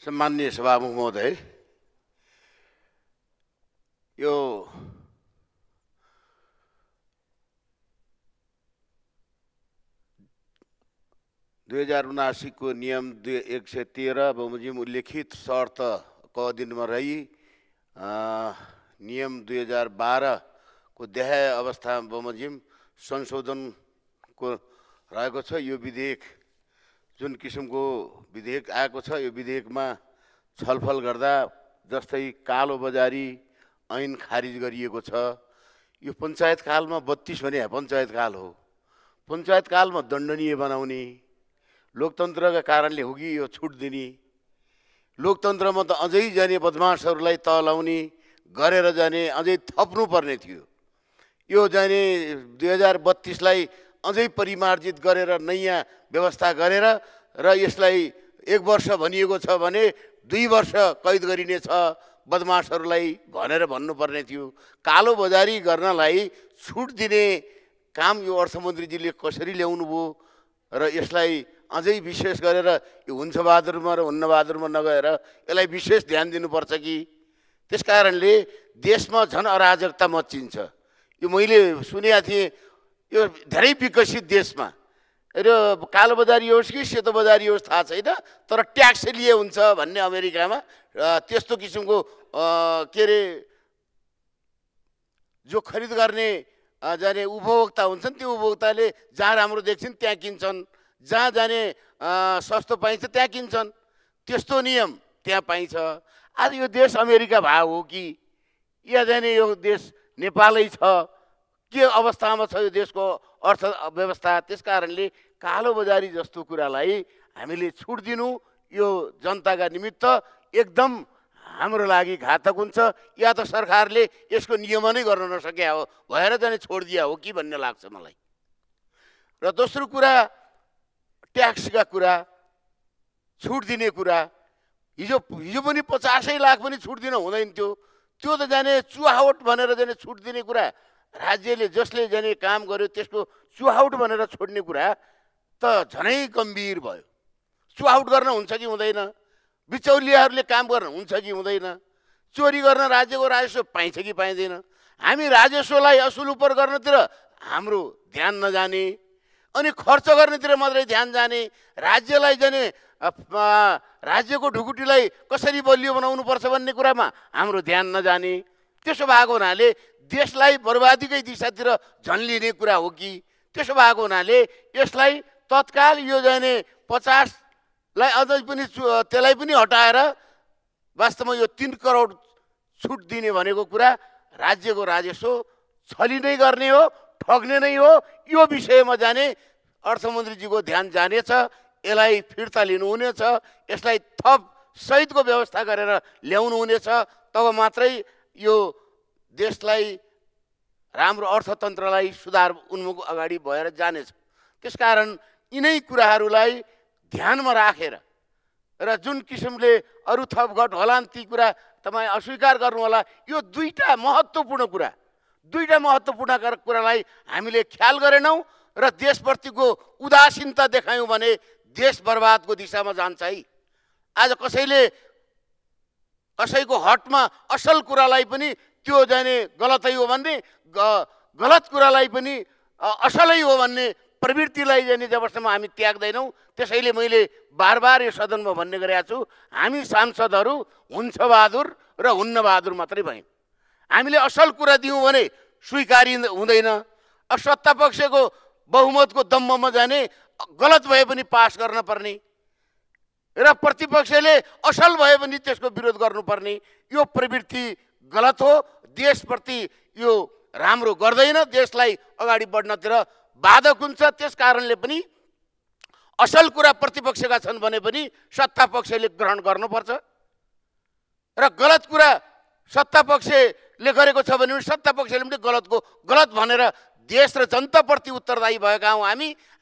सम्माननीय सभामुख महोदय, यो 2079 को नियम 113 बमोजिम उल्लेखित शर्त को अधीनमा रही नियम 2012 को देहाय अवस्था बमोजिम संशोधन को रहेको छ। यो विधेयक जुन किसिमको विधेयक आएको छ, यो विधेयकमा छलफल गर्दा जस्तै कालो बजारी ऐन खारिज गरिएको छ। यो पञ्चायत कालमा 32 भने पञ्चायत काल हो, पञ्चायत कालमा दण्डनीय बनाउने, लोकतन्त्रका कारणले हो कि यो छुट दिने, लोकतन्त्रमा त अझै जाने बदमाशहरूलाई तल लाउने, गरेर जाने अझै थप्नु पर्ने थियो। यो जाने 2032 लाई अझै परिमार्जित गरेर नयाँ व्यवस्था गरेर र यसलाई 1 वर्ष भनिएको छ भने 2 वर्ष कैद गरिने छ बदमाशहरूलाई भनेर भन्नुपर्ने थियो। कालो बजारी गर्नलाई छुट दिने काम यो अर्थमन्त्रीजीले कसरी ल्याउनु भयो र यसलाई अझै विशेष गरेर यो हुन्छ बहादुरमा र हुन्न बहादुरमा नगएर यसलाई विशेष ध्यान दिनुपर्छ कि? त्यसकारणले देशमा झन अराजकता मच्चिन्छ। यो मैले सुनेको थिएँ, यो धेरै विकसित देशमा र कालो बजारी होस् कि सेतो बजारी होस् थाहा छैन, तर ट्याक्स लिए हुन्छ भन्ने अमेरिकामा त्यस्तो किसिमको के अरे जो खरिद गर्ने जाने उपभोक्ता हुन्छन्, त्यो उपभोक्ताले जहाँ राम्रो देख्छन् त्यहाँ किन्छन्, जहाँ जाने सस्तो पाइन्छ त्यहाँ किन्छन्। त्यस्तो नियम त्यहाँ पाइन्छ। आज यो देश अमेरिका भए हो कि या जाने यो देश नेपालै छ? के अवस्थामा छ यो देशको अर्थव्यवस्था? त्यसकारणले कालो बजारी जस्तो कुरालाई हामीले छुट दिनु यो जनताका निमित्त एकदम हाम्रो लागि घातक हुन्छ। या त सरकारले यसको नियमनै गर्न नसके हो भएर जाने छोडिदिया हो कि भन्ने लाग्छ मलाई। र दोस्रो कुरा ट्याक्सका कुरा, छुट दिने कुरा, हिजो पनि 50 लाख पनि छुट दिन हुँदैन थियो। त्यो त जाने चुहावट भनेर जाने छुट दिने कुरा, राज्यले जसले जाने काम गर्यो त्यसको चुहावट भनेर छोड्ने कुरा त झनै गम्भीर भयो। चुहावट गर्न हुन्छ कि हुँदैन? बिचौलियाहरूले काम गर्न हुन्छ कि हुँदैन? चोरी गर्न राज्यको राजस्व पाइन्छ कि पाइँदैन? हामी राजस्वलाई असुल उपर गर्नतिर हाम्रो ध्यान नजाने अनि खर्च गर्नेतिर मात्रै ध्यान जाने, राज्यलाई जाने राज्यको ढुकुटीलाई कसरी बलियो बनाउनु पर्छ भन्ने कुरामा हाम्रो ध्यान नजाने, त्यसो भएको हुनाले देशलाई बर्बादीकै दिशातिर झन्लिने कुरा हो कि? त्यसो भएको हुनाले यसलाई तत्काल यो जाने 50 लाई अझै पनि त्यसलाई पनि हटाएर वास्तवमा यो 3 करोड छुट दिने भनेको कुरा राज्यको राजस्व छली नै गर्ने हो, ठग्ने नै हो। यो विषयमा जाने अर्थमन्त्रीजीको ध्यान जानेछ, यसलाई फिर्ता लिनुहुनेछ, यसलाई थप सहितको व्यवस्था गरेर ल्याउनु हुनेछ। तब मात्रै यो देशलाई राम्रो अर्थतन्त्रलाई सुधार उन्मुख अगाडि भएर जानेछ। त्यसकारण यिनै कुराहरूलाई ध्यानमा राखेर र जुन किसिमले अरू थपघट होलान् ती कुरा तपाईँ अस्वीकार गर्नु होला। यो दुईटा महत्त्वपूर्ण कुरालाई हामीले ख्याल गरेनौँ र देशप्रतिको उदासीनता देखायौँ भने देश बर्बादको दिशामा जान्छ है। आज कसैको हटमा असल कुरालाई पनि त्यो जाने गलतै हो भन्ने, गलत कुरालाई पनि असलै हो भन्ने प्रवृत्तिलाई जाने जबसम्म हामी त्याग्दैनौँ। त्यसैले मैले बार यो सदनमा भन्ने गरेको छु, हामी सांसदहरू हुन्छ बहादुर र हुन्न बहादुर मात्रै भयौँ। हामीले असल कुरा दियौँ भने स्वीकार्य हुँदैन। सत्ता पक्षको बहुमतको दम्बमा जाने गलत भए पनि पास गर्न पर्ने र प्रतिपक्षले असल भए पनि त्यसको विरोध गर्नुपर्ने, यो प्रवृत्ति गलत हो। देशप्रति यो राम्रो गर्दैन, देशलाई अगाडि बढ्नतिर बाधक हुन्छ। त्यस कारणले पनि असल कुरा प्रतिपक्षका छन् भने पनि सत्ता पक्षले ग्रहण गर्नुपर्छ र गलत कुरा सत्ता पक्षले गरेको छ भने सत्ता पक्षले पनि गलतको गलत भनेर देश र जनताप्रति उत्तरदायी भएका हौँ।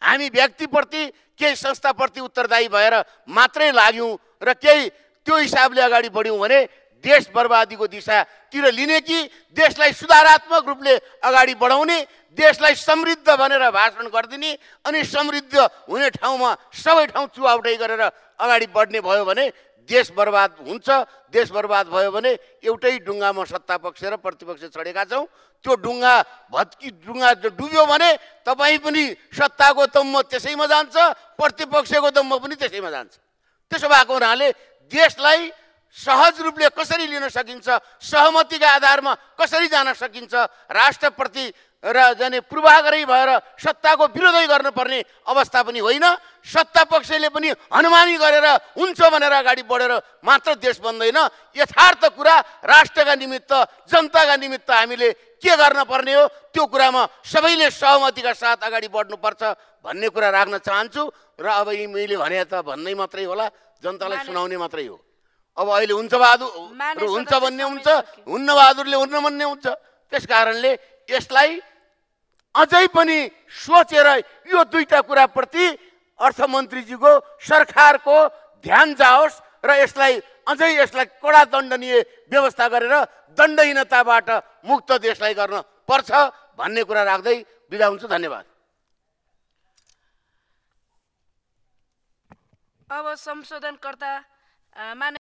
हामी व्यक्तिप्रति केही संस्थाप्रति उत्तरदायी भएर मात्रै लाग्यौँ र केही त्यो हिसाबले अगाडि बढ्यौँ भने देश बर्बादीको दिशातिर लिने कि देशलाई सुधारात्मक रूपले अगाडि बढाउने, देशलाई समृद्ध भनेर भाषण गरिदिने अनि समृद्ध हुने ठाउँमा सबै ठाउँ चुहाउटै गरेर अगाडि बढ्ने भयो भने देश बर्बाद हुन्छ। देश बर्बाद भयो भने एउटै डुङ्गामा सत्ता पक्ष र प्रतिपक्ष चढेका छौँ। त्यो डुङ्गा डुब्यो भने तपाईँ पनि सत्ताको दम्म त्यसैमा जान्छ, प्रतिपक्षको दम्म पनि त्यसैमा जान्छ। त्यसो भएको हुनाले देशलाई सहज रूपले कसरी लिन सकिन्छ, सहमतिका आधारमा कसरी जान सकिन्छ, राष्ट्रप्रति र जाने पूर्वाग्रही भएर सत्ताको विरोधै गर्नुपर्ने अवस्था पनि होइन। सत्ता पक्षले पनि हनुमानी गरेर हुन्छ भनेर अगाडि बढेर मात्र देश बन्दैन। यथार्थ कुरा राष्ट्रका निमित्त, जनताका निमित्त हामीले के गर्न पर्ने हो त्यो कुरामा सबैले सहमतिका साथ अगाडि बढ्नुपर्छ भन्ने कुरा राख्न चाहन्छु। र अब यी मैले भने त भन्नै मात्रै होला, जनतालाई सुनाउने मात्रै हो। अब अहिले हुन्छ बहादुर हुन्छ भन्ने हुन्छ, हुन्न बहादुरले हुन्न भन्ने हुन्छ। त्यस कारणले यसलाई अझै पनि सोचेर यो दुईटा कुराप्रति अर्थमन्त्रीजीको सरकारको ध्यान जाओस् र यसलाई कडा दण्डनीय व्यवस्था गरेर दण्डहीनताबाट मुक्त देशलाई गर्न पर्छ भन्ने कुरा राख्दै बिदा हुन्छु। धन्यवाद। अब संशोधनकर्ता